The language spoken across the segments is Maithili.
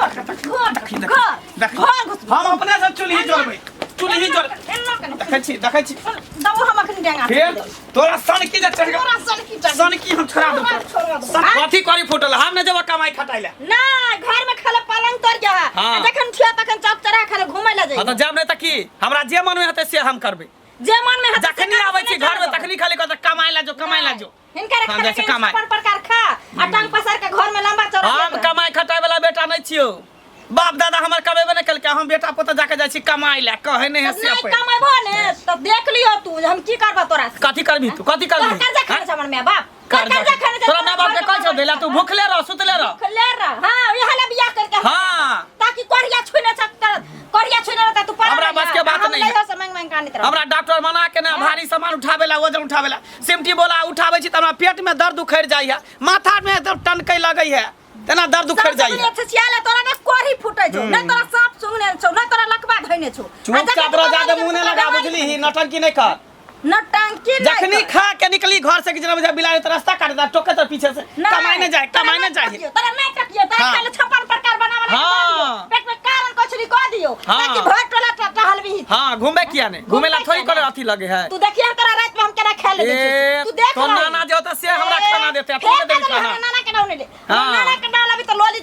घर घर देखी, देखी, घर देखी। घर घुस हम अपने से चूल्ही जरबै चूल्ही जर एना केना देखै छी देखै छी दबो हम अखन डेंगा फेर तोरा सनकी जे चढ़ तोरा सनकी चढ़ सनकी हम छोड़ा देब हमरा छोड़वा देबो। कथी करी फूटल हम नहि जेबै कमाई खटाइ लए ना घर में खाले पलंग तोड़ गया है हाँ। आ जखन उठिया तखन चौक चढ़ा खाले घूमे ला हाँ जाइए तऽ जाब नहि तऽ की हमरा जे मन मे हेतै से हम करबै जे मन में हेतै से जखनी करबै, आबै से छी नहि घर में करबै। तखनी खाली कहतै कमाइ ला जो कमाइ ला जो हिनका हम रखा जाइ छी कमाइ। अपन प्रकार खा आ टांग पसार के घर में लंबा चौड़ा हम कमाई खटाइ वाला बेटा नहि छियौ बाप दादा हमर कमेबे नहि केलकै हम बेटा पोता जाके जाइ छी कमाइ लए कहै नहि है से नहीं अपन कमेबो ने तो देख लियो तू हम की करबा तोरा से कथी करबी तू कथी तोरा करबी कर्जा खाने हाँ? छै हमर माय बाप कर्जा कर्जा खाने छै तोरा माय बाप के कहै छौ देला तू भूखले रह सुतले रह भूखले रह हां इहे ला बियाह करके हम हाँ। ताकि कोरिया छुने चक्कर कोरिया छुने रहता तू पड़ा हमरा बस के बात नहीं है। से मांग मांग कानित रह हमरा डॉक्टर मना के ना भारी सामान उठावे ला वजन उठावे ला सिमटी बोला उठावे छी त हमरा पेट में दर्द उखड़ जाइ है माथा में दर्द टनकै लगै है तेना दर्द उखड़ जाइ है अच्छे सियाले तोरा ने कोरी फुटै छौ नै तोरा सांप सुंगने छौ नै तोरा लकवा धइने छौ चुपचाप रह जादे मुंह नहीं लगा बुझली ही नौटंकी नहीं कर नौटंकी नहीं जखनी कर। खा के निकली घर से कि जना बुझा बिलाड़ी तो रास्ता काट दा टोके तो पीछे से नहीं, कमाई नहीं जाए तोरा कमाई नहीं नहीं जाए टकियो, तोरा नहीं टकियो तोरा हाँ। खाली छप्पन प्रकार बना बना के हाँ। दऽ दियो। पेट में कारण कचरी कऽ दियो हाँ। ताकि भर टोला टहलबी हाँ घूमे किया नहीं घूमे ला घूमे थोड़ी किया करे नहीं? अथी लगे है तू देखिए तोरा रात में हम केना खाए ले ए दै तू देख तो रही। नाना जो होता से हमरा ए, खाना देते तू फेर के देबी कह देलहुँ, खाना हमरा नाना के नाम नहि ले हाँ। नाना के नाम लेबी तऽ लोली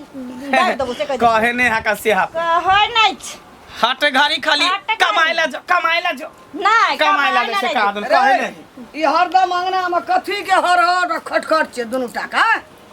दाबि देबो से कहि देबो। कहे नहीं है का से हा कहै नहि छै हट घड़ी खाली हट घड़ी। कमाए ला जो कमाए ला जो नहि कमाए ला कमाइ से ला का नहि दन कहे नहीं ई हरदम अंगना में कथी के हर हर आ खटखट छै दुनू टाका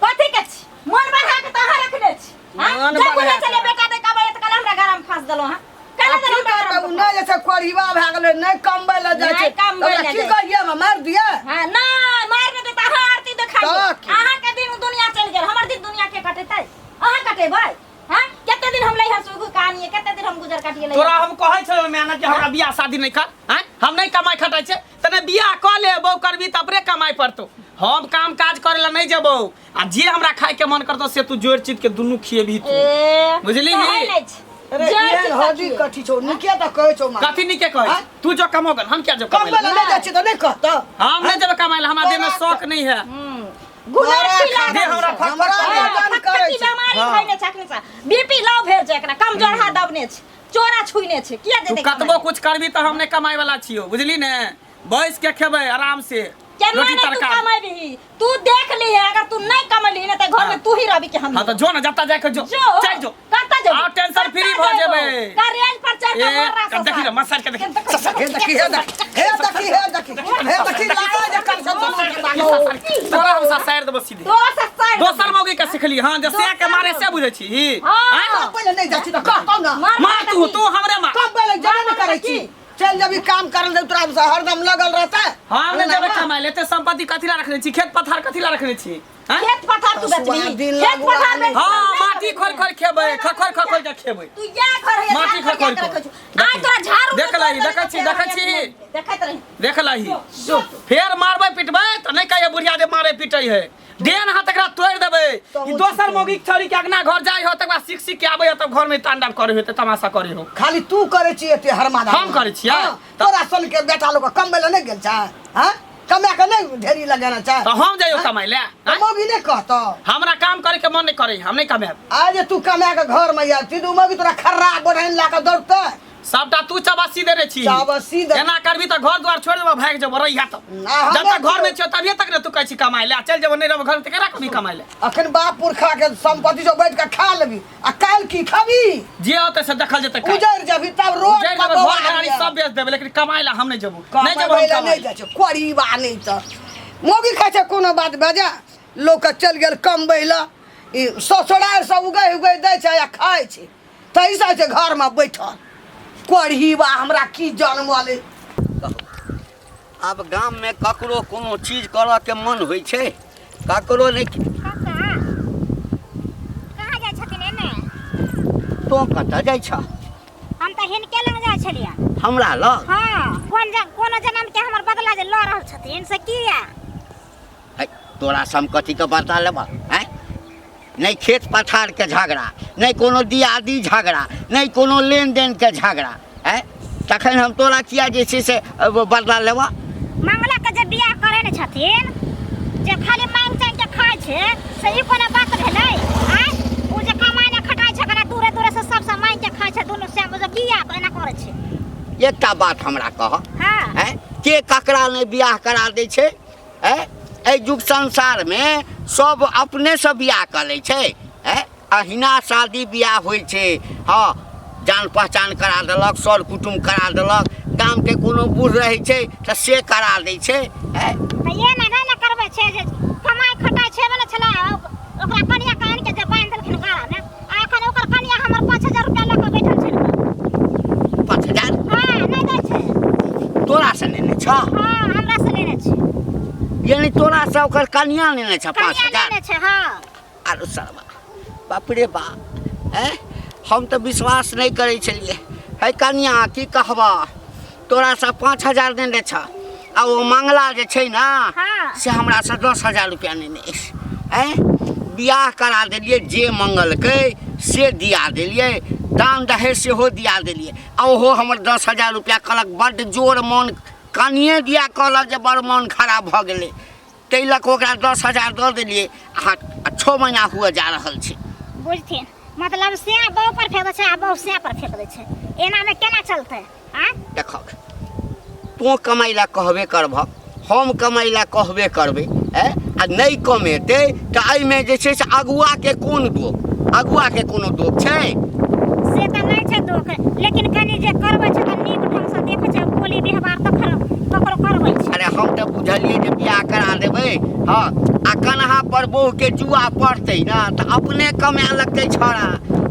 कथी के छी मन बढ़ा के तऽ अहाँ रखने छी हाँ? मन जब बढ़ा बोले के। छलियै बेटा नहि कमाइ तऽ काल्हि हमरा घरमे फाँस देलहुँ हँ आ काल्हि की हमरा करबै घरमे उ नहि जे छै कोढ़िबा भए गेलै नहि कमबै लए जाइ छै नहि कमबै तऽ लए ओकरा की जाइ छै। कहियै हम मारि दियै हाँ नहि मारि नहि देता अहाँ आरती देखाइयो तऽ की? अहाँके दिन दुनिया चलि गेल हमर दिन दुनिया के कटेतै अहाँ कटेबै हाँ कते दिन हम लैहर सुगु कहानी कते दिन हम गुजर काटिए लैहर तोरा हम कहै छलौ मैना कि हमरा बियाह शादी नहीं कर आँय हम नहीं कमाई खटाइ छै तने बियाह कऽ ले बहू करबी तऽ अपने कमाई पड़तौ हम काम काज करे ला नहीं जेबौ आ जे हमरा खाए के मन करतौ से तू जोड़ चित के दुनू खिएबही तू ए बुझलिही? कहै नहि छै। अरे जोड़ एहन चित हदी खिए। कथी छौ नीके तऽ कहै छौ माँ कथी नीके कहै आँय? तू जो कमोगन हम क्या जो कमबै कमाई लए नहि जाइ छै तऽ नहि कहतौ हम नहीं जेबै कमाई ला हमरा देह में तोरा- शौक नहीं है गुलाटी तोरा लागल दे हमरा छै। फक- हमरा हाँ, निदान करै फटफटी छै बेमारी हाँ। धइने छै अखनी से बीपी लो भेल छै एकरा कमजोर हाथ दबने छै चोरा छुइने छै किया तू जेतै कतबो कुछ करबी तऽ हम नहीं कमाई वाला छियौ बुझली ने बैस के खेबै आराम से केना रोटी नहीं तू तरकारी कमेबही तू देख ली अगर तू नहीं कमेली ने त घर में तू ही रहबी के हम हाँ तो जो ना जता जाके जो जो चल जो कतऽ जेबो आ टेंशन फ्री भऽ जेबै का रेल पर चढ़ के ए, मर रहा देखी रे, मसाज के देखी। हे देखी हे देखी हे देखी हे देखी हे देखी लागे जे कर सब सामान के बागो तोरा हम ससारि देबो सीधे तोरा से साइड दोसर मौगी के सिखली हाँ जे से के मारे से बुझै छी हाँ। पहिले नहि जाइ छी तऽ कहतौ ना मार मार तू तू हमरे मार कम पहिले जेबे नहि करै छी चल जब काम करल दे तोरा से हरदम लगल रहता हम नहि जेबै कमाइ ले एते संपत्ति कथी ला रखने छी खेत पथार कथी ला रखने छी हैं? खेत पथार तू बेचबी दिन खेत लागू पथार आदमी। बेच हाँ माटी खोल खोल खेबै खखोर खखोर के खेबै तू या घर है माटी खखोर के। आज तोरा झाड़ू देख लही, देखै छी, देखै छी। देखैत रही देख लही फेर मारबै पिटबै तऽ नहि कहिए बुढ़िया जे मारे पिटै है देन हाथ एकरा तोड़ि देबै ई दोसर मौगी के छौड़ी के अगना घर जाइ हो तकर बाद सीख सीख के आबै हो तब घर में तांडव करे हो तमाशा करे हो खाली तू करै छी एते हरमादा हम करै छियै? हाँ, तोरा सन के बेटा लोग कमबै लए नहि गेल छै हाँ कमा के नहि ढेरी लगेना छै तऽ हम जइयो कमाइ ले तऽ मौगी नहि कहतौ हमरा काम करे के मन नहि करे हम नहि कमाएब आज जे तू कमा के घर में आयल छी तऽ उ मौगी तोरा खर्रा गोढ़ाइन लए के दौड़तै सबटा तू चबासी देने छी चाबसी दे एना करबी तऽ घर द्वार छोड़ि देबो भागि जेबो रहिया तऽ ना, हम जब तक घर में नहि छियो तभिए तक ने तू कहै छी कमाइ ले चलि जेबो नहि रहबो घर में तऽ केना कहबी कमाइ ले अखन बाप पुरखा के संपत्ति जो बैठ के खा लेबी आ काल्हि की खाबी जे होतै से देखल जेतै काल्हि। उजड़ जबी तब रोड उजड़ि पर जेबै बौआ घर घराड़ी लिअ। सब बेच देबै लेकिन कमाइ ले हम नहि जेबो नहि जेबो कमाबै हम लए कमाइ नहि जाइ छै कोरीबा नहि तऽ मौगी खाइ छै कोनो बात बजा लोकके चलि गेल कमबै लए ई ससुरारि सब उगै उगै दै छै आ खाइ छै ताहि से छै घरमे बैठल कोढ़ीबा हमरा की जनमल आब गाममे ककरो कोनो चीज करऽके मन होइ छै ककरो नहि काका कहाँ जाइ छथिन एने तोँ कतऽ जाइ छह हम तऽ हिनके लग जाइ छलियै हमरा लग हँ कोन कोनो जनम के हमर बदला जे लऽ रहल छथिन से किया है, तोरा से हम कथीके बदला लेबह आँय नहि खेत पथारके झगड़ा नहि कोनो दियादी झगड़ा नहि कोनो लेनदेनके झगड़ा आँय तखन हम तोरा किया जे छै से बदला लेबह मंगला के जे बियाह करे ने छथिन जे खाली मांग चांग के खाइ छै से ई कोनो बात भेलै आँय ओ जे कमाइ ने खटाइ छै ओकरा दूरे एकटा बात हमरा कह। हाँ। हैं, के ककरा नहि बियाह करा दै छै? हैं, एहि युग संसारमे सब अपनेसँ बियाह कऽ लै छै। हैं, अहिना शादी बियाह होइ छै। हँ, जान पहचान करा देलक, सर कुटुम करा देलक, गामके कोनो बूढ़ रहै छै तऽ से करा दै छै। हैं, तऽ ये ना नहि ने करबै छै जे कमाइ खटाइ छेबे ने छलै। ओकरा कनिया के आनि के जे बान्हि देलखिन गाड़ामे, आ एखन ओकर कनिया हमर 5000 रुपया लऽ कऽ बैठल छै। 5000? हँ, नहि दै छै। तोरासँ लेने छह? हँ, हमरा से लेने छै। यानी तोरासँ ओकर कनिया लेने छह पाँच कनिया हजार? लेने छै, हँ। आरो सरबा, बाप रे बाप! ऐं, हम तऽ विश्वास नहि करै छलियै। है कनिया, की कहबह, तोरासँ 5000 नेने छह आ ओ मंगला जे छै ने, हाँ। से हमरासँ 10,000 रुपया नेने अछि। ऐं, बियाह करा देलियै, जे मंगलकै से दिया देलियै, दान दहेज सेहो दिया देलियै, आ ओहो हमर 10,000 रुपया कहलक बड्ड जोर मोन कनिए दिया, कहलक जे बड़ मोन खराब भऽ गेलै, ताहि लऽ कऽ ओकरा 10,000 दऽ देलियै। आ 6 महीना हुअ जा रहल छै। बुझथिन, मतलब से बहु पर फेंक दै छै आ बहु से पर फेंक दै छै, एनामे केना चलतै? आँय, देखक, तोँ कमाइ लए कहबे करबह, हम कमाइ लए कहबे करबै। ऐ, आ नहि कमेतै तऽ एहिमे जे छै से अगुआके कोन दोख? अगुआके कोनो दोख छै? से तऽ नहि छै दोख, लेकिन कनि जे करबै छै तऽ नीक ढंगसँ देखै छै, बोली व्यवहार तऽ खराब ककरो करबै छै। अरे, हम तऽ बुझलियै जे बियाह करा देबै। हँ, आ कन्हा पर बहुके जुआ पड़तै ने तऽ अपने कमाए लगतै छौड़ा।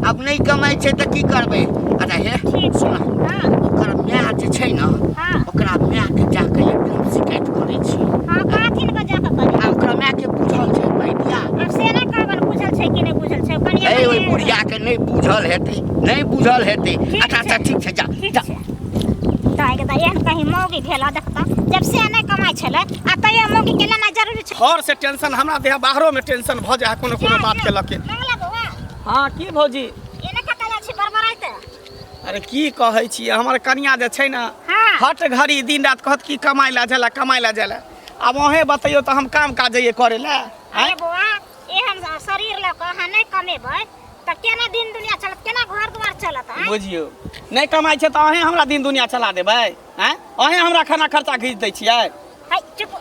आब नहि कमाइ छै तऽ की करबै? अच्छा हे। ठीक। सुन। हँ। ओकर माय जे छै ने, हाँ। ओकरा मायके जाके एकदम शिकायत करै छी। हँ, कहथिन के जाकऽ करी। आ ओकरा मायके बुझल छै भैया? आब से नहि कहबनि बुझल छै कि नहि बुझल छै कनिया। ए, ओहि बुढ़ियाके नहि बुझल हेतै, नहि बुझल हेतै। ठीक अच्छा। अच्छा। छै। ठीक छै, जा। ठीक जा। छै। तऽ एक एहन कहीं मौगी भेल देखता, जब से नहि कमाइ छलै आ तैयो मौगी के लेना जरूरी छै। घर से टेंशन हमरा देह, बाहरो में टेंशन भऽ जाइ है कोनो कोनो बात के लऽ के। मंगला बौआ। हाँ, की भौजी? एने कतऽ जाइ छी बड़बड़ाइत? अरे, की कहै छी, हमर कनिया जे छै ने, हाँ। हट घड़ी दिन रात कहत की कमाइ ला जाला, कमाइ ला जाला। आब अहें बतैयौ तऽ हम काम काज जइयै करै ला? अरे बौआ, एहन शरीर लऽ कऽ अहाँ नहि कमेबै तऽ केना दिन दुनिया चलत, केना घर दुआर चलत? आँय? बुझियौ, नहि कमाइ छै तऽ अहें हमरा दिन दुनिया चला देबै? आँय, अहें हमरा खाना खर्चा घीच दै छियै? है, चुप!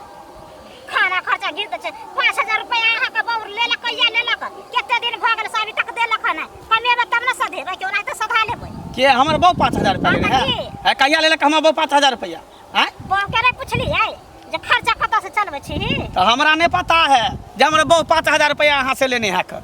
खाना खर्चा घीच दै छै? 5000 रुपया अहाँके बौर लेलक, कहिया लेलक, कते दिन भऽ गेल से अभी तक देलक हन नहि। कमेबै तब ने सधेबै, कि ओनाहिते सधा लेबै? के, हमर बहू 5000 रुपया हाँ, लेने तऽ है? की? है, कहिया लेलक हमर बहू 5000 रुपया? आँय? बहू के नहि पुछलियै जे खर्चा कतऽ से चलबै छी? तऽ हमरा नहि पता है जे हमर बहू 5000 रुपया अहाँ से लेने है कर।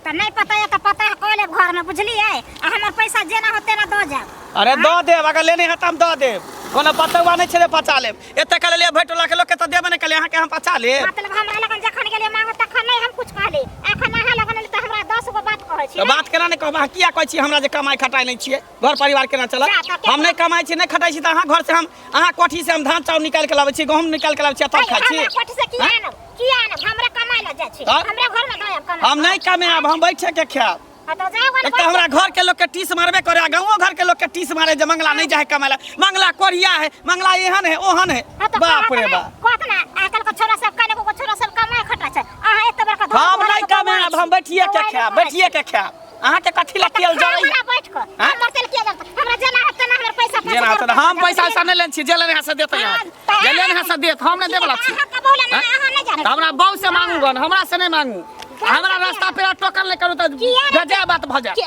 तऽ नहि पता यऽ तऽ पता कऽ लेब घरमे, बुझलियै? आ हमर पैसा जेना हो तेना दऽ जायब। अरे, दऽ देब, अगर लेने है तऽ हम दऽ देब। कोनो पतौआ नहि छै जे पचा लेब। एते कऽ लेलियै, भरि टोलाके लोकके तऽ देबे नहि केलियै, अहाँके हम पचा लेब? मतलब हमरा लगन जखन गेलियै मांगो तखन नहि हम कुछ कहली, एखन अहाँ लगन एली तऽ हमरा 10 गो बात कहै छी? तऽ बात केना नहि कहब? अहाँ किया कहै छी हमरा जे कमाइ खटाइ नहि छियै, घर परिवार केना चलत? जा, तऽ हम नहि कमाइ छी, नहि खटाइ छी, तऽ अहाँ घर से हम, अहाँ कोठी से हम धान चाउर निकालि के लाबै छी, गहूम निकालि के लाबै छी आ तब खाइ छी? हमरा कोठी से किया आँय? आनब, किया आनब? हमरा कमाइ लए जाइ छी। तऽ? हमरा घर में दऽ आयब कमाइ। हम नहि कमायब, हम बैठे के खायब। हाँ, तऽ जाउ एक तऽ हमरा घर के लोग के टीस मारबे करे आ गाँवो घर के लोग के टीस मारे जे मंगला नहीं जाए कमाए ला, मंगला कोरिया है, मंगला एहन है, ओहन है। हाँ, तऽ बाप कहत रे ने, बाप। कहत ने, आजकल के छोरा सब, कने को छोरा सब कमाइ खटा छै, अहाँ एते बड़का धन हम धन नहीं के कमायब, बौआइ हम बैठिए के छी। खायब, बैठिए के खायब। अहाँ के कथी ला तेल जरै? हमरा बैठ कऽ हाँ? हमर तेल किया जलतै? हमरा जेना होत तेना हमर पैसा जेना होत तेना। हम पैसा वैसा नहीं लेने छी, जे लेने है से देतै। हाँ, अहाँके तऽ जे लेने है से देत, हम नहीं देबला छी। अहाँ के बोले ना, हाँ? अहाँ नहीं जानै। तऽ हमरा बहू से मांगू गन, हमरा से नहीं मांगू। हमरा रास्ता पे टोकन ले करू तऽ किया नहि? बेजाय बात भऽ जायत,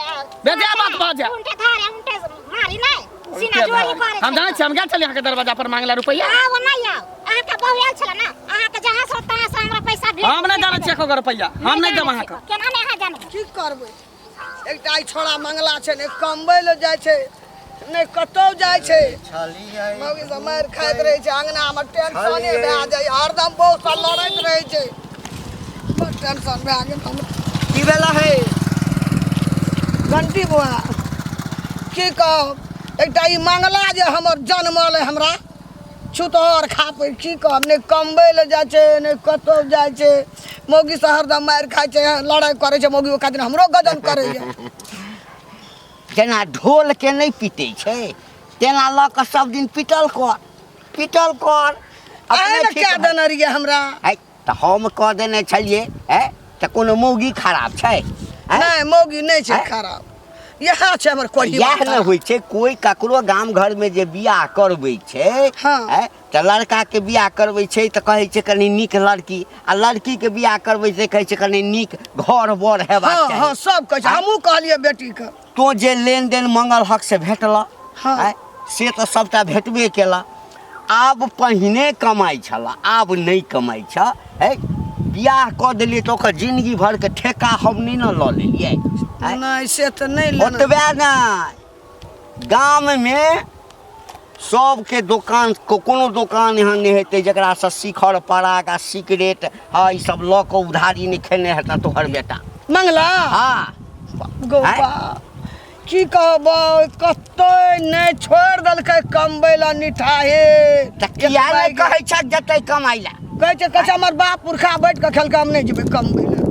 बेजाय बात भऽ जायत। उल्टे धारे उल्टे मारी नहि सीना जोड़ी करे। हम जानै छी, हम गेल छलियै अहाँके दरवाजा पर मांगला रुपैआ? आउ, नहि आउ। अहाँके बहू आयल छलै ने, अहाँके जहाँ से तहाँ से हमरा पैसा भेट। हम नहि जानै छियै एको गो रुपैआ हम नहि देब अहाँके। केना नहि अहाँ जानबै? की करबै, एकटा ई छोड़ा मंगला छै, नहि कमबै लए जाइ छै, नहि कतौ जाइ छै। मौगी सब मारि खाइत रहै छै अंगनामे, टेंशने भए जाइ, हरदम बहुत सँ लड़ैत रहै छै, बड़ टेंशन भए गेल हमरा। की भेला है? घंटी बुआ, की कहब, एकटा ई मंगला जे हमर जनमल अइ हमरा छुतहर खापै, की कहब, नहि कमबै लए जाइ छै, नहि कतौ जाइ छै। मौगी से हरदम मारि खाइ छै, लड़ाइ करै छै मौगी, ओहि खातिर हमरो गजन करैए। जेना ढोलके नहि पीटै छै तेना लऽ कऽ सब दिन पीटल कर, पीटल कर। अहाँ अपने ने ठीक कए भऽ देने रहियै हमरा? है, तऽ हम कऽ देने छलियै। है, तऽ कोनो मौगी खराब छै? है? नहि, मौगी नहि छै आँय? खराब, इएह छै हमर कोढ़ी इएह ने होइ छै कोइ ककरो गाम घरमे जे बियाह करबै छै हँ। आँय, तऽ लड़काके बियाह करबै छै तऽ कहै छै कनि नीक लड़की आ लड़कीके बियाह करबै छै कहै छै कनि नीक घर बर हेबाक हँ चाही हँ सब कहै छै हमहूँ कहलियै बेटीके तोँ जे लेनदेन मंगल हक से भेटलह हँ। आँय, से तऽ सभटा भेटबे केलह आब पहिने कमाइ छलह आब नहि कमाइ छह है बियाह कऽ देलियै तऽ ओकर जिंदगी भरके ठेका हम नहि ने लऽ लेलियै आँय? नहि से तऽ नहि लेना ओतबे नहि गाममे सबके दोकान कोनो दोकान एहन नहि हेतै जकरासँ शिखर पराग आ सिगरेट हँ ई सब लऽ कऽ उधारी नहि खेने हेतऽ तोहर बेटा मंगला हँ गौ बा की कहबौ कतौ नहि छोड़ि देलकै कमबै लए निठाहे तऽ किया नहि कहै छह जेतै कमाइ लए कहै छै कहै छै हमर बाप पुरखा बैठ कऽ खेलकै हम नहि जेबै कमबै लए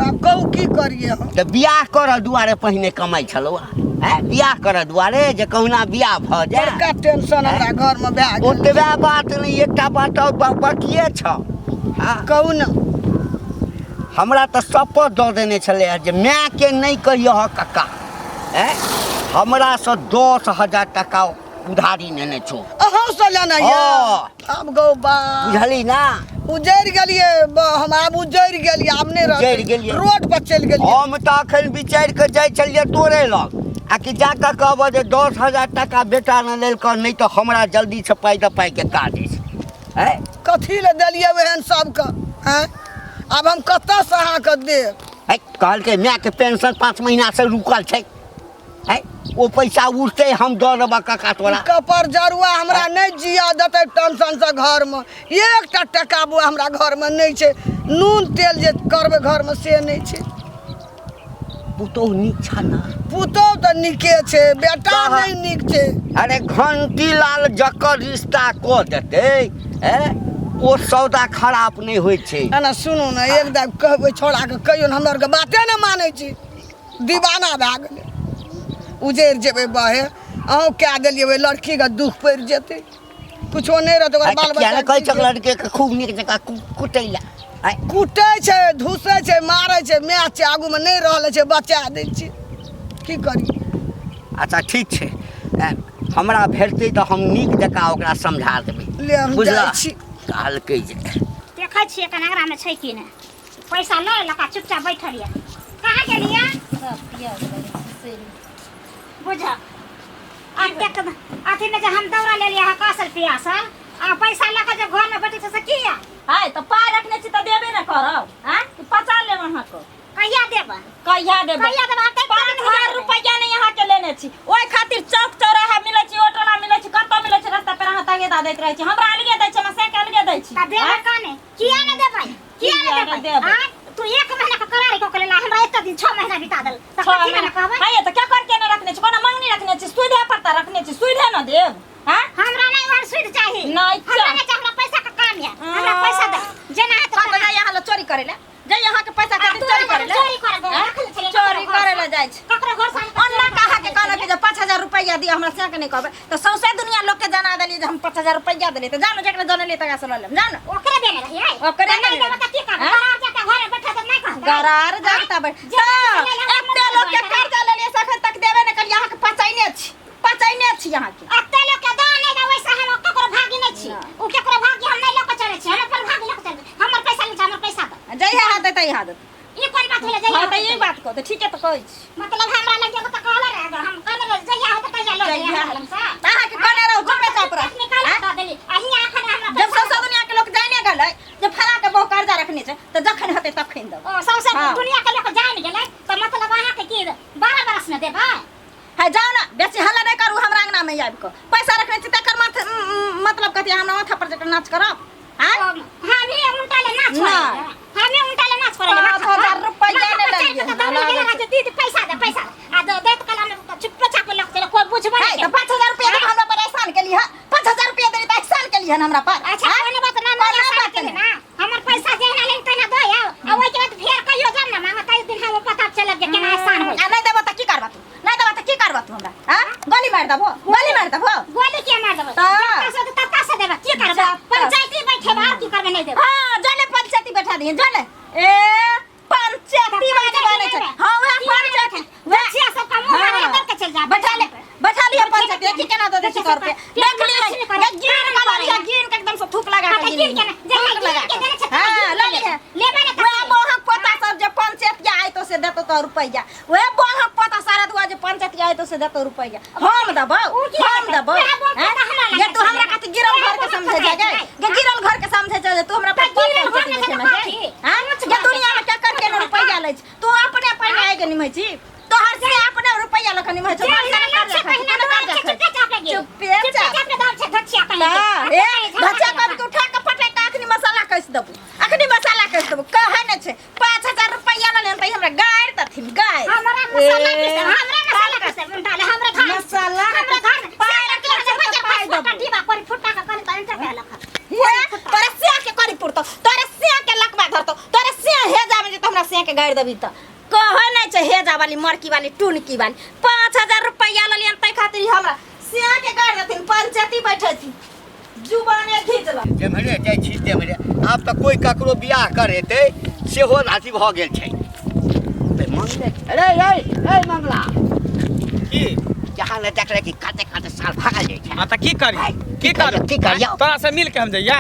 आब कहू की करियै हम तऽ बियाह करऽ दुआरे पहिने कमाइ छलौ आँय बियाह करऽ दुआरे जे कहुना बियाह भऽ जाय बड़का टेंशन हमरा घरमे भए गेल ओतबे बात नहि एकटा बात आओर बाकिए छौ हँ कहू ने हमरा तऽ शपथ दऽ देने छलै जे मायके नहि कहियह कक्का आँय हमरासँ 10,000 टाका उधारी नेने छौ अहाँ से लेना ये हाँ। आब गौ बा बुझली ना उजड़ि गेलियै हम आब उजड़ि गेलियै आब नहि रहतै उजड़ि गेलियै। रोड पर चलि गेलियै हम तऽ अखन विचारि कऽ जाइ छलियै तोरे लग आ कि जा कऽ कहबह जे 10,000 टाका बेटा ने लेलकऽ नहि तऽ हमरा जल्दीसँ पाइ दऽ पाइके काज अछि आँय कथी लए देलियै ओहन सबके आँय आब हम कतऽसँ अहाँके देब है कहलकै मायके पेंशन 5 महीनासँ रुकल छै है ओ पैसा उठतै हम दऽ देबऽ काका तोरा कपर जरुआ हमरा नहि जिया देतै टेंशनसँ घरमे एकटा टका बौआ हमरा घरमे नहि छै नून तेल जे करबै घरमे से नहि छै पुतोहु नीक छ ना पुतोहु तऽ नीके छै बेटा कहाँ? नहि नीक छै अरे घंटी लाल जकर रिश्ता कऽ देतै हैं ओ सौदा खराब नहि होइ छै एना सुनू ने एक दाब कहबै छौड़ाके कहियौ ने हमरा आरके बाते नहि मानै छी दीवाना भए गेलै उजड़ि जेबै बहे अहूँ कए देलियै ओहि लड़कीके दुख पड़ि जेतै कुछो नहि रहतै ओकर बाल किया बच्चा नहि कहै छक लड़के के खूब नीक जकाँ कुटै लए आँय? कुटै छै धुसै छै मारै छै माय छै आगूमे नहि रहल छै बचा दै छै की करी अच्छा ठीक छै हमरा भेटतै तऽ हम नीक जकाँ ओकरा समझा देबै ले हम बुझलह जाइ छी। कहलकै जे देखै छियै कनगरामे छै कि नहि पैसा लऽ लेलक आ चुपचाप बैठल यऽ कहाँ गेलियै बुझ एतेक अथीमे जे हम दौड़ा लेलियै अहाँ कसल पियासल आ पैसा लऽ कऽ जे घरमे बैठे छै से किया हाय तऽ पाइ रखने छी तऽ देबे ने करब आँय कि पचा लेब अहाँके कहिया देबै कहिया देबै कहिया देबै? एतेक 5000 रुपैआ नहि अहाँके लेने छी ओहि खातिर चौक चौराहा मिलै छी ऑटोला मिलै छी कतऽ मिलै छी रास्ता पर अहाँ तगेदा दैत रहै छी हमरा अलगे दै छी हमरा से के अलगे दै छी तऽ देबै कने किया नहि देबै किया नहि किया देबै नहि देबै? आँय तू एक महीना के करारी कऽ के लेला हमरा एते दिन 6 महीना बिता देल तऽ छह कथी महीना लए कहबै हाय तऽ क्या करके नहि रखने छी कोना मंगनी रखने छी सुधे पर तऽ रखने छी सुधे न देब हाँ हमरा नहि ओहन सुध चाही नहि हमरा चाही। नहि चाही हमरा पैसा के काम यऽ हमरा पैसा दे जेना हेतै कतऽ जाइ अहाँ लग चोरी करै लए जाइ अहाँके पैसा आ खातिर तू चोरी हमरा करै लए चोरी करै दे, आँय? रखले छलियै चोरी ककरो करै घरसँ। लए जाइ छै ककरो घरसँ हम ओना कऽ अहाँके कहलक जे 5000 रुपैआ दिअ हमरा से के नहि कहबै तऽ सौंसे दुनिया लोकके जना देलियै जे हम 5000 रुपैआ देलियै तऽ जानो जकरा जनलियै तकरा से लऽ लेब जानो ओकरे देने रहियै ओकरे तऽ नहि देने देबै तऽ की करबै आँय? गरार जाके घरमे बैठल तऽ नहि कहतै गरार जागता बैठ जे तऽ एते लोकके कर्जा लेलियै से एखन तक देबे नहि करियै अहाँके पचैने छी पचैने छी अहाँके एते लोक के दऽ नहि दे वैसे हम ककरो भागी नहि छी ओ ककरो भागी हम नहि लऽ कऽ चलै छी हम अपन भागी लऽ कऽ चलै छी हमर पैसा नहि छै हमर पैसा दऽ जहिया हाथ देतै तहिया देतै ई कोन बात भेलै जहिया हँ तऽ ई बात कहू तऽ ठीके तऽ कहै छी मतलब हमरा लग एगो तऽ कहले रहे हम कहने रहे जहिया होतै तहिया लऽ जइहे जहिया हमरा लग से तऽ अहाँके कहने रहू चुपे चाप रह निकालि कऽ दऽ देली आ हियाँ एखन हमरा जब पैसा सौंसे दुनिया के लोक जाने गेलै जे फला के बहु कर्जा रखने छै तऽ जखन हेतै तखन देबै ओ सौंसे हँ। दुनिया के लोक जानि गेलै तऽ मतलब अहाँके की 12 बरस ने देबै है जाओ ना बेसी हल्ला नहीं करू हमरा अंगना में आबि कऽ पैसा रखने छी तकर माथ मतलब कथी हमरा माथा पर जकर नाच करब आँय हमी उल्टा ले नाच ना। करे हमी उल्टा ले नाच करे 5000 रुपैआ ने लेलियै। दीदी दीदी पैसा दे पैसा दे। आ दे देत कला में चुप चाप लग चले कोई बुझबे है नहीं तऽ 5000 रुपैआ दऽ कऽ हमरा पर एहसान केली हँ 5000 रुपैआ देली तऽ एहसान केली हन हमरा पर अच्छा आँय? कोनो बात ना कोनो ना बात बात नहि। ना हमर पैसा जेना लेन तेना दे आओ आ ओइ के बाद फेर कहियो जाम ना मांगा तै दिन हम पता चलत जे केना एहसान होई आ नहि देबो तऽ की करबा तू नहि देबो तऽ की करबा तू हमरा आँय गोली मारि देबो गोली मारि देबो गोली के मार देबै तऽ? जत्ता से तत्ता से देबै की करबै जत्ता। पंचायती बैठे बाहर की करबै नहीं देबै हाँ जले पंचायती बैठा दिए जले ए पंचायती वाली बने छै हाँ वह पंचायती बच्चिया सब का मुंह हाँ। मारे सौ रुपया देख लियै गिन के लऽ लियै गिन के एकदम से थूक लगा के हाँ, त गिन के ना, थूक गिन लगा के देने छै, हां गिन लऽ के लियै लेबै ने वएह मोहक पोता सब जे पंचायतिया आयतो से देतो तो रुपैया वएह मोहक पोता सारा दुआ जे पंचायतिया आयतो से देतो रुपैया हम देबौ उ की हम देतै? देबौ वएह मोहक हैं? पोता हमरा गे तू लगे हमरा छै। कथी गिरल वएह घर के मोहक समझे पोता जा गे छै। गे गिरल घर के समझे जा तू हमरा तऽ पर गिरल घर पंचायती के बैठे तऽ गे कथी? हैं गे दुनिया में क्या करके ने रुपैया लै छै तू अपने पहिने आइ के निमै छी तोहर से अपने रुपैया लख निमै छौ जे पैसा हमरा ने लग छै कर पहिने रखै दुआर छी छै, चुपे चापे गे। चुपे चुपे चाप चापे दाम छै धचिया कहीं के। हाँ, ए, धचिया कब के उठा के पटक के अखनी मसाला कस देबू अखनी मसाला कस देबू कहै नै छै 5000 रुपैया लऽ लेन त हमरा गारि दथिन गारि हमरा मसाला पीस हमरा मसाला पीस डाले हमरा धान मसाला हमरा धान पाय सारा रखले के छै बच्चा तऽ पाय पाँच फुटा देबू डिब्बा करी फुटा के करी तन चढ़ा लख ए, तोरा सिया के करी पुरतो तोरा सिया के लकवा धरतो तोरा सिया हे जावे जे त हमरा सिया के गारि देबी त कहै नै छै हेजा वाली मरकी वाली टुनकी वाली 5000 रुपैया लऽ लियन तै खातिर ई हमरा सिया के गारि देथिन पंचायती बैठे छी जुबाने घीच लऽ जेम्हरे जाइ छी तेम्हरे आब तऽ कोइ ककरो बियाह करेतै सेहो अथी भऽ गेल छै तऽ मंगले अरे रे रे मंगला की जहाँ ने देखले कि कते कते साल भागल जाइ छै हाँ तऽ की करी की की करी की करियौ? तोरा से मिल के हम जइया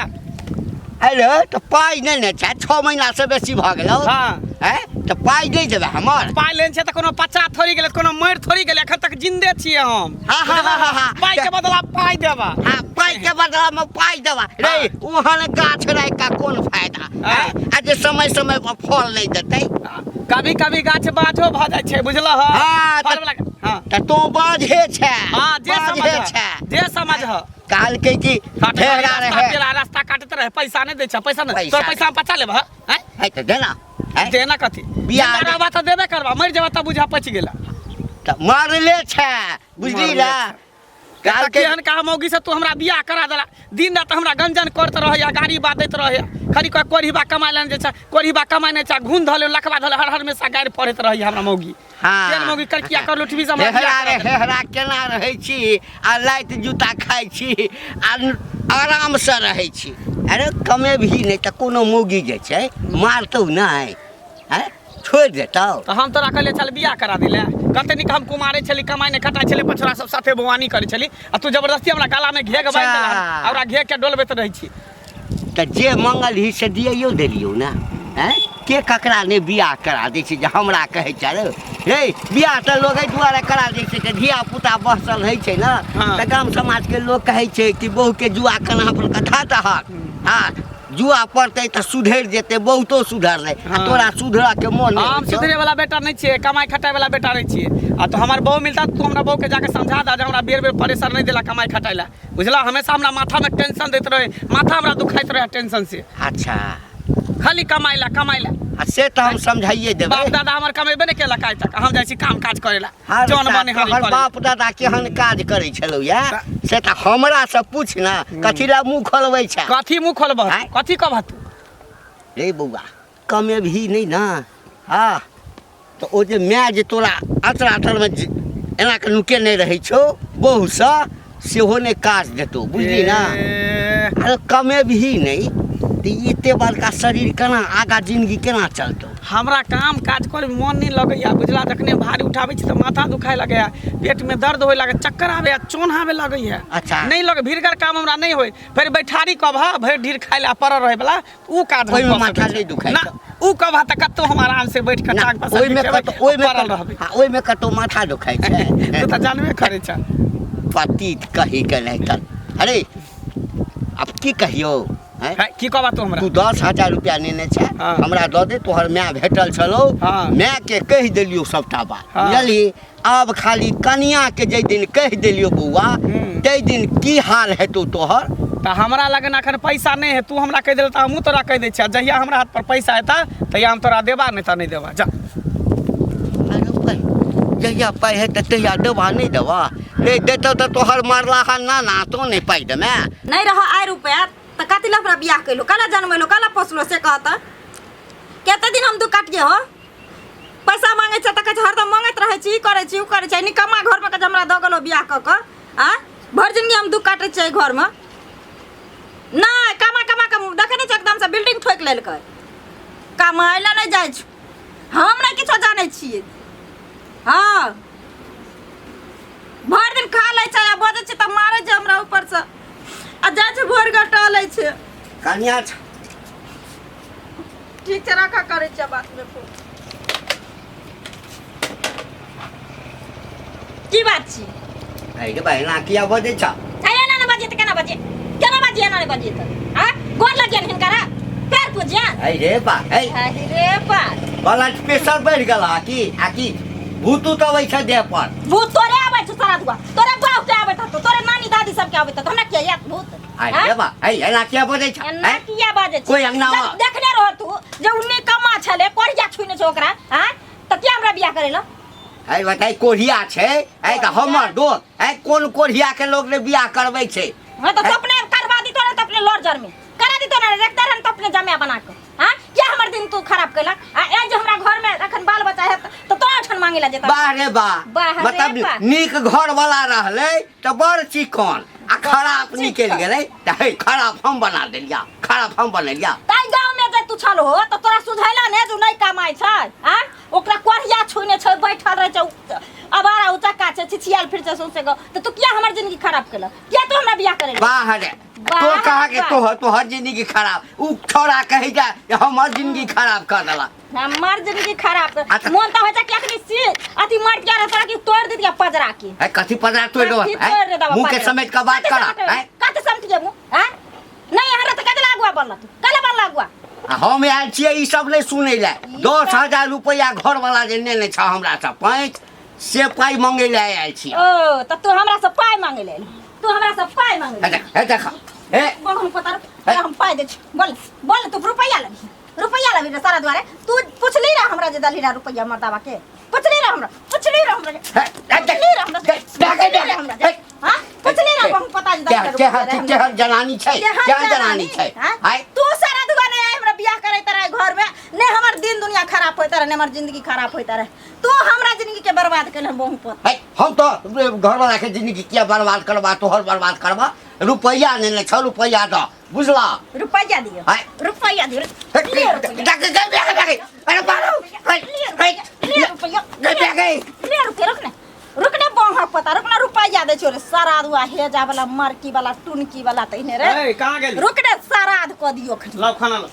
अरे तऽ पाइ नहि ने छै 6 महीना से बेसी भऽ गेलौ हाँ हैं तऽ पाइ नहि देबै हमर पाइ लेने छै तऽ कोनो पच्चा थोड़ी गेलै कोनो मरि थोड़ी गेलै एखन तक जिन्दे छियै हम हाँ, हाँ, हाँ, हाँ, हाँ। पाइ के बदला पाइ देबा हाँ पाइ के बदला में पाइ देबा रे ओहन गाछ राखि कऽ कोन फायदा हाँ। हैं? आ जे समय समय पर फल नहि देतै कभी कभी गाछ बाझो भऽ जाइ छै बुझलह हाँ, फल वाला हाँ तऽ तों बाझे छै हाँ जे समझ बाझे छै जे समझ कहलकै कि काटैत ढेरा रास्ता रहे पेरा रास्ता काटैत रहे पैसा नहि दै छै पैसा नहि पैसा तोर पैसा हम बचा लेबह हैं है तऽ देना हैं? देना कथी बियाह जिंदा रहबा तऽ देबे करबा मरि जेबा तऽ बुझा पचि गेला तऽ मारले छै बुझली मारले ना कहलकै केहन कहा मौगी से तू हमरा बियाह करा देला दिन रात हमरा गंजन करत रहैया गाड़ी बादैत रहैया खाली कह कोढ़ीबा कमाय लए जे छै कोढ़ीबा कमाय नहि छै घून धऽ ले लखबा धऽ ले हर हर हमेशा गारि पढ़ैत रहैया हमरा मौगी हाँ केहन मौगी करकिया कर लुटबी से हमरा हेहरा बियाह रे करा देला। हेहरा केना रहै छी आ लाइट जूता खाइ छी आ आरामसँ रहै छी अरे कमेबही नहि तऽ कोनो मौगी जे छै मारतौ नहि आँय छोड़ि देतौ तऽ हम तोरा कहलियै चल बियाह करा दिले कते नीक हम कुमारे छली कमाइ नहि खटाइ छली पछोड़ा सब साथे बौआनी करै छली आ तू जबरदस्ती हमरा गलामे घेघ बान्हि देला अच्छा। आ ओकरा घेघ के डोलबैत रहै छी तऽ जे मंगल ही से दियौ देलियौ ने आँय के ककरा नहि बियाह करा दै छै जे हमरा कहै छै रे रे बियाह तऽ लोग एहि दुआरे करा दै छै कि धिया पुता बसल होइ छै ने हाँ। तऽ गाम समाजके लोग कहै छै कि बहुके जुआ कन्हा पर कथा दहक हँ जुआ पड़तै तऽ सुधरि जेतै बहुतो सुधरलै आ हाँ। तोरा सुधरऽ के मोन नहि हम होइ छौ। सुधरे वाला बेटा नहीं छियै कमाई खटाई वाला बेटा नहीं छियै आ तो हमार बहू मिलता तू हमरा बहू के जाके समझा दा जे हमरा बेर बेर परेशान नहीं देला कमाई खटाई ला बुझला हमेशा हमरा माथा में टेंशन दैत रहे माथा हमरा दुखाइत रहे टेंशन से अच्छा खाली कमाई ला कमाई ला आ से तऽ हम समझाइए देबै बाप दादा हमर कमेबे नहीं केलक आइ तक हम जाइ छी काम काज करे ला हर जौन बने तोहर बाप दादा केहन काज करै छलौ या से तऽ हमरा से पूछ ना कथी ला मुँह खोलबै छै कथी मुँह खोलबह आँय? कथी कहबह तू रे बौआ कमेबही नहि ना हँ तऽ ओ जे माय जे तोरा अतरा तरमे एना कऽ नुकेने रहै छौ बहुसँ सेहो नहि काज देतौ बुझली ना ए, अरे कमेबही नहि तऽ ई एते बड़का शरीर केना आगाँ जिन्दगी केना चलतौ हमरा काम काज करे मन नहीं लगैया बुझला जखने भारी उठाबै छी तऽ माथा दुखाय लगैया पेट में दर्द होए लगैया चक्कर आबैया चोन आबे लगैया अच्छा। नहीं लगे भीड़गर काम हमरा नहीं होय फेर बैठारी कबहा भरि ढीर खाय ला पड़ल रहे वाला उ काज हम ओहिमे कऽ माथा सकै छी। नहि दुखाइ ना उ कबहा तऽ कतौ हम आराम से बैठ कऽ ना, टांग पसारि ओहिमे के खेबै, कतौ ओहिमे पड़ल रहबै हँ, ओहिमे कतौ माथा दुखाइ छै तू तऽ जानबे करै छ पति कही के नहि तऽ अरे आब की कहियौ आँय? है, की कहबा तू हमरा तू 10,000 रुपया नेने छै हाँ। हमरा दऽ दे तोहर माय भेटल छलौ हाँ। माय के कहि देलियौ सबटा बात हाँ। बुझलही आब खाली कनिया के जाहि दिन कहि देलियौ बौआ ताहि दिन की हाल हेतौ तोहर तऽ हमरा लगन अखन पैसा नहि है तू हमरा कहि देल तऽ हमहूँ तोरा कहि दै छियै जहिया हमरा हाथ पर पैसा एता तहिया हम तोरा देबा नहि तऽ नहि देबा जा अरे भाइ, जहिया पाइ हेतै तहिया देबा नहि देबा नहि देतौ तऽ तोहर मरलाहा नाना तो नहि पाइ देमे नहि रह आइ रुपया तऽ कथी लए हमरा बियाह कैलो काला जनमेलो काला पोसलो से कहत कते दिन हम दुख काटिए हो पैसा मांगे छै तऽ कहै छै हरदम मांगैत रहै छी ई करै छी ओ करै छै निकम्मा घरमे कहै छै हमरा दऽ गेलो बियाह कऽ कऽ आ भरि जिनगी हम दुख काटै छियै एहि घरमे नहि कमा कमा कऽ देखै नहि छै एकदमसँ बिल्डिंग ठोकि लेलकै कमाइ लए नहि जाइ छै हम नहि किछो जानै छियै हँ भरि दिन खा लै छै आ बजै छै तऽ मारै छै हमरा। जाइ छै भोर के टहलै छै। कनिया छ। ठीक छै, राखा, करै छियै बात में फोन। की बात छी? अरे रे बहिना, किया बजै छ? छै एना ने बजिए तऽ केना बजिए? केना बजिए? एना ने बजिए तऽ आ गोर लगियन हिनकरा, पैर पूजियन। अरे रे बा, है। अरे रे बा, ब्लड प्रेशर बढ़ि गेल हा की? आ की भूत उत अबै छै देह पर? भूत तोरे आबै छौ सारा दुआ, तोरे बाप के आबैत हतो, तोरे नानी दादी सबके आबैत हतो, हमरा किया याद भूत? अरे रे बा, है, एना किया बजै छ? एना हैं? किया बाजै छी? कोई अंगना जब देखने रह तू जे उ निकम्मा छलै, कोढ़िया छुइने छै ओकरा, आँ तऽ किया हमरा बियाह करेला? है बताइ, कोढ़िया छै है तऽ हमर दोस्त है? कोन कोढ़िया के लोग ने बियाह करबै छै? हाँ तऽ अपने करवा दी तो अपने लड़ जर में करा दी तो ना रखते रहन तो अपने जमाया बना के। हाँ, किया हमर दिन तू खराब कैलक? आ ए जे हमरा घर में अखन बाल बच्चा है तऽ तोरा ओठन मांगे ला जेता। वाह रे वाह। वाह रे मतलब वाह। नीक घर वाला रहलै तऽ बड़ चिकन आ खराब निकलि गेलै तऽ हे, खराब हम बना देलिया, खराब हम बनेलिया। ताहि गाँव में जे तू छल हो तऽ तोरा सुझैला ने जे नहीं कमाइ छै? आ ओकरा कोढ़िया छुने छै, बैठल रहै छै, अबारा उचक्का छै, छिछियाल फिर छै सौंसे गाँव, तऽ तू किया हमर जिंदगी खराब केलक? किया तू हमरा बियाह करेला? वाह रे। वाह तो कहा के वाह। तोहर तोहर जिंदगी खराब, उ छोड़ा कही जा जे हमर जिंदगी खराब कर देला। हमर जिंदगी खराब कर अच्छा। मोन तऽ होइ छै कि अखनी सी अथी मर गया रहता कि तोड़ दितिया पजरा के। है, कथी पदरा तोड़ कथी देबा? तोड़ दे देबा मुंह के पजरा? समेट के बात कथी करा। समेट? हैं? कथी समेट के मुंह? हैं? नहीं हमरा तऽ कथी लागुआ बनल तू? कले बनल अगुआ? आ हम आयल छियै ई सब नहि सुनै लए। 10,000 रुपैआ घरवाला जे नेने छ हमरा से पैंच से पाइ मंगै लए आयल छियै। ओ तऽ तू हमरा से पाइ मांगे ले, तू हमरा से पाइ मांगे हे ले। देख, हे देख, हे। बोल, हम पता तोरा हम पाइ दै छी। बोल बोल, तू रुपैआ लेबही? रुपैआ लेबही रे सारा दुआरे? तू पुछली रह हमरा जे दलही रह रुपैआ मर्दाबा के? पुछली रह हमरा? पुछली रह हमरा? हे, हे, देख, पुछली रह हमरा? देख, देख, पुछली रह हमरा? हे। हाँ, पुछली रह? हम पता जे दलही रह रुपैआ रहे हमरा। केहन जनानी छै? केहन केहन जनानी छै? हाँ? आय। तू सारा दुआ नहीं आए हमरा बियाह करैत रहे घर में, ने हमर दिन दुनिया खराब होइत रहे, ने हमर जिंदगी खराब होइत रहे। तू हमरा जिंदगी के बर्बाद केलहन बहु पोत। है, हम तो घरवाला के जिंदगी किया बर्बाद करबा? तोहर बर्बाद करबा? रुपैआ नेने छ, रुपैआ दऽ, बुझला? रुपैआ दियो। आय। रुपैआ दियो। हे, ले रुपैआ। देख, देख, देख, देख, अरे मारो, हे, हे, ले रुपैआ। देख, देख, हे। ले रुपैआ, रुक ने, रुक ने बौह पता, रुक ने, रुपैआ दै छौ रे सारा दुआ हेजा वाला, मरकी वाला, टुनकी वाला तहिने रे। ए, कहाँ गेली? रुक ने, सराध कऽ दियो खनी। लाओ खाना, लाओ,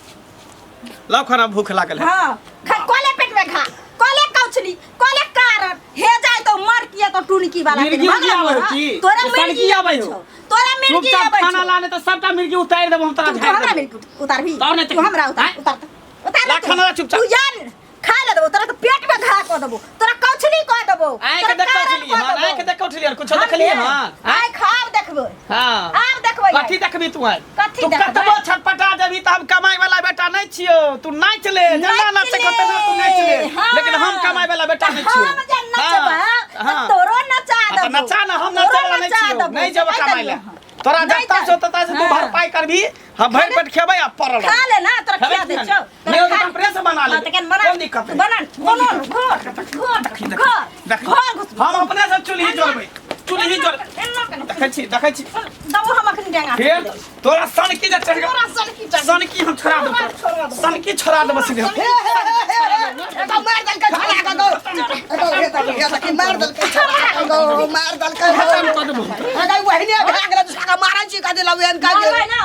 लाओ खाना, भूख लागल है। हाँ, खा, कोले पेट में खा, कोले कौछली, कोले कारण हे जाय तो मर किया तो टुनकी वाला। मिर्गी उर्गी आबै हो की? तोरा सनकी मिर्गी आबै हो? छौ। तोरा मिर्गी चुपचाप आबै खाना छौ। लाने तो सबटा मिर्गी उतारि देबो हम तोरा, तू झाड़ि हमरा देबो। मिर्गी उतारबी? तब ने तू हमरा उतार। आँय? उतार उतार। ला खाना ला चुपचाप। तू जान खा ले देबो तोरा, तो पेट में घा कऽ देबो तोरा, कौछली कऽ देबो। आँखि तोरा देख कारण उठलियै कऽ हन? देबो। आँखि देख उठलियै हन? कुछो हम देखलियै ने, हन? आइ खाब देखबै। हाँ। आब देखबै। कथी देखबी तू आइ? कथी तू देखबै? कतबो छटपटा जेबी तऽ हम कमाई वाला बेटा नहीं छियो। तू नाच ले, जेना नाच नाचे को तेना तू नाच ले। हाँ। लेकिन हम कमाई वाला बेटा नहीं छियो। हम जे नचबै हाँ, हाँ। तोरो नचा हाँ, तऽ देबो। नचा ना, हम तोरो नचे वाला नहीं नचा छियो। देबो। नहीं जेबो कहि कमाई ले। देलियौ हँ। तोरा नहीं जत्ता जाय। से तत्ता से तू हाँ। भरपाई करबी, हम भरि पेट खेबै आ पड़ल रहबै। खा ले ना, तोरा खेबै खिया दै कि छौ। नहि? नहि, तऽ अपने से बना हाँ, लेबै। तऽ केहन बना? कोन दिक्कत है? बना, बना, घर घर देखी, देखी, घर देखी। घर घुस। हम अपने से चूल्ही जोड़बै, चूल्ही जोड़। एना केना? देखै छी, देखै छी। दबो हम अखनी डेंगा। फेर तोरा सनकी जे चढ़ि गेल। तोरा सनकी चढ़ि गेल। सनकी हम छोड़ा देबो। छोड़ा देबो। सनकी छोड़ा देबो सीधे। हे हे हे हे हे, एतऽ मार देलकै छोड़ा के गौ। एतऽ हे तऽ हे तऽ की मार देलकै छोड़ा के गौ, मार देलकै गौ। खतम कऽ देबो। अगर वहिने भए गेलै तऽ साका मारै छी कथी लबेन का। मारबै ना?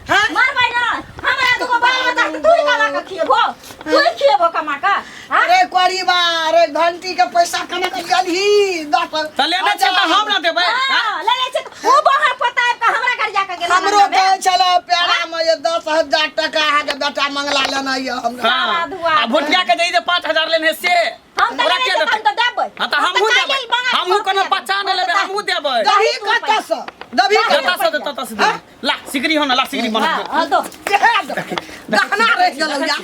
हाँ? मारबै ना? हमरा दुगो बाल बच्चा के तू ही कमा के खिएबो? तू ही खिएबो कमा के? हाँ? अरे कोरीबा, अरे घंटी के पैसा कना के गेलही दस? तऽ लेने छै तऽ हम ना देबै? हाँ? हाँ, ले ले छै तऽ ऊ बाहर पता आबि कऽ हमरा गरिया के गेल। हमरो कहै छलै प्यारा में जे 10,000 टका अहाँके बेटा मंगला लेना यऽ हमरा। हाँ। धुआ। आ भुटिया के जे 5,000 लेने से हम तऽ ओकरा लेने के छै तऽ देतै? हम तऽ देबै। हाँ तऽ हम हमहूँ तऽ देबै। काल्हि मंगा हमहूँ कोनो के बच्चा नहि लेबै, हमहूँ देबै। दही कतऽसँ दही? जतऽ से देतऽ ततऽ से देबै। ला सिकरी हो ना, ला सिकरी बना हाँ, दे। हाँ, दो। गहना रहि गेलौ या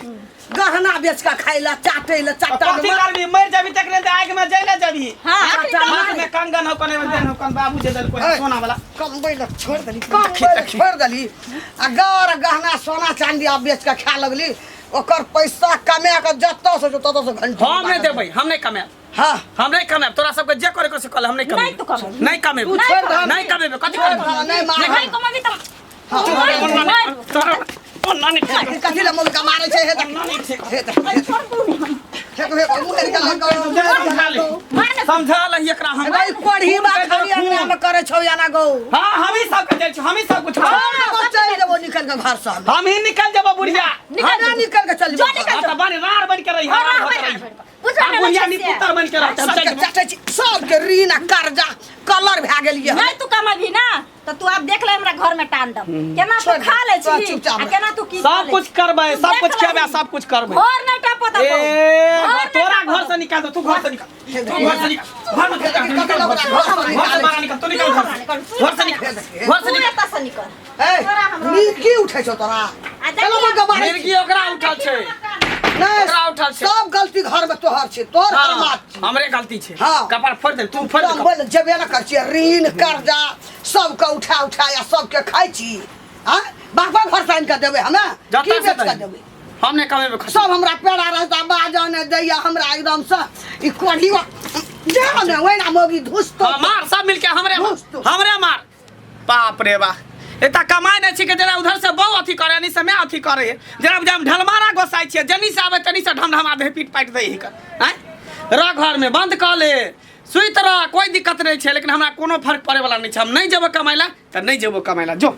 गहना बेच कऽ खाइ लए, चाटै लए, चाटा। कथी करबी? मरि जाबी तकरे तऽ आगि में जैले जाबी। हाँ, अखनी तऽ हाथ में कंगन हो, कने में देन हो, कन बाबू जे देलको ऐ। सोना वाला। कमबै लए छोड़ि देली, कमबै लए छोड़ि देली आ गर गहना सोना चाँदी आब बेच कऽ खाए लगली। ओकर पैसा कमा कऽ जतऽ से ततऽ से घंटी। हम नहि देबै, हम नहि कमाएब। हाँ। हम नहि कमाएब। तोरा सबके जे करे के से कल, हम नहि नहि तू कमेब। कमेबही। नहि कमेब। तू छोड़ि दह। नहि कमेबै। कथी छोड़ि करबै? दह, नहि मार। नहीं कमाबी तऽ तोरा ओना नहि ठीक। कथी लए मौका मारै छै? हे देख, हे देख, हे देख, हे हे, मुहर के लग। समझा ले, मार समझा ले एकरा हम। ए, कोढ़ी बा खाली अंगना में। में करे छौ याना गौ हाँ हम ही सब के जाइ छी हम ही सब कुछ छोड़ देबो चलि जेबो निकल के घर से हम हम ही निकल जेबो बुढ़िया हमरा निकल के चल जो जेबो निकल हाँ, तऽ बन रार बन के रही हाँ, रार रार बन के बन, रही रार बन। बुझल आ नहि बुढ़िया छै नी से। पुत्र बन के रहतै हम चलि सबके जेबो। चटै छी सबके ऋण आ कर्जा कलर भए गेलियै नहीं तू कमेबही ना तो तू आब देख ले हमरा घर में टांडव केना तू छोड़ खा ले तोरा छी चुपचाप आ रह। केना तू की सब कुछ करबै सब कुछ खेबै सब कुछ करबै घर नहीं टपो ए दबो तोरा घर से निकाल दो तू घर से निकाल तू घर से निकाल घर में निकाल घर से घर से बाहर निकाल तू निकाल घर से घर से निकाल घर से तू निकाल एतऽ से निकल ए तोरा हमरा मिर्गी उठै छौ तोरा आ चलो देखिए, मग्गा मारै छी। मिर्गी ओकरा उठल छै नहि ओकरा उठल छै। सब गलती घर में तोहर छै तोहर हाँ, हरमात छै हमरे गलती छै हाँ। कपार फोड़ दे तू फोड़ दे हम बोल जेबे न कर छियै ऋण कर्जा सबके उठा उठा या सबके खाइ छी आ बापा घर से आनि कऽ देबै हमे जतऽ की से बेच कऽ दही। देबै हम नहि कमेबै खर्चा। सब हमरा पेड़ा रहता बाजऽ नहि दैया हमरा एकदम से ई कोढ़ी जा ने ओहिना मौगी धुसतो हाँ, मार सब मिलके हमरे मार घुस तू। हमरे मार बाप रे बा एता कमाइ नहि छी के जेना उधर से बहु अथी करे नहीं से मैं अथी करे जेना बुझाय हम ढलमारा गोसाइ छियै जनी से आबै तनी से ढमढमा दे पीट पाटि दै हिकर आँय रह घर में बंद कऽ ले सुति रह कोई दिक्कत नहि छै लेकिन हमरा कोनो फर्क पड़े वाला नहि छै हम नहि जेबो कमाइ लए तऽ नहि जेबो कमाइ लए जो।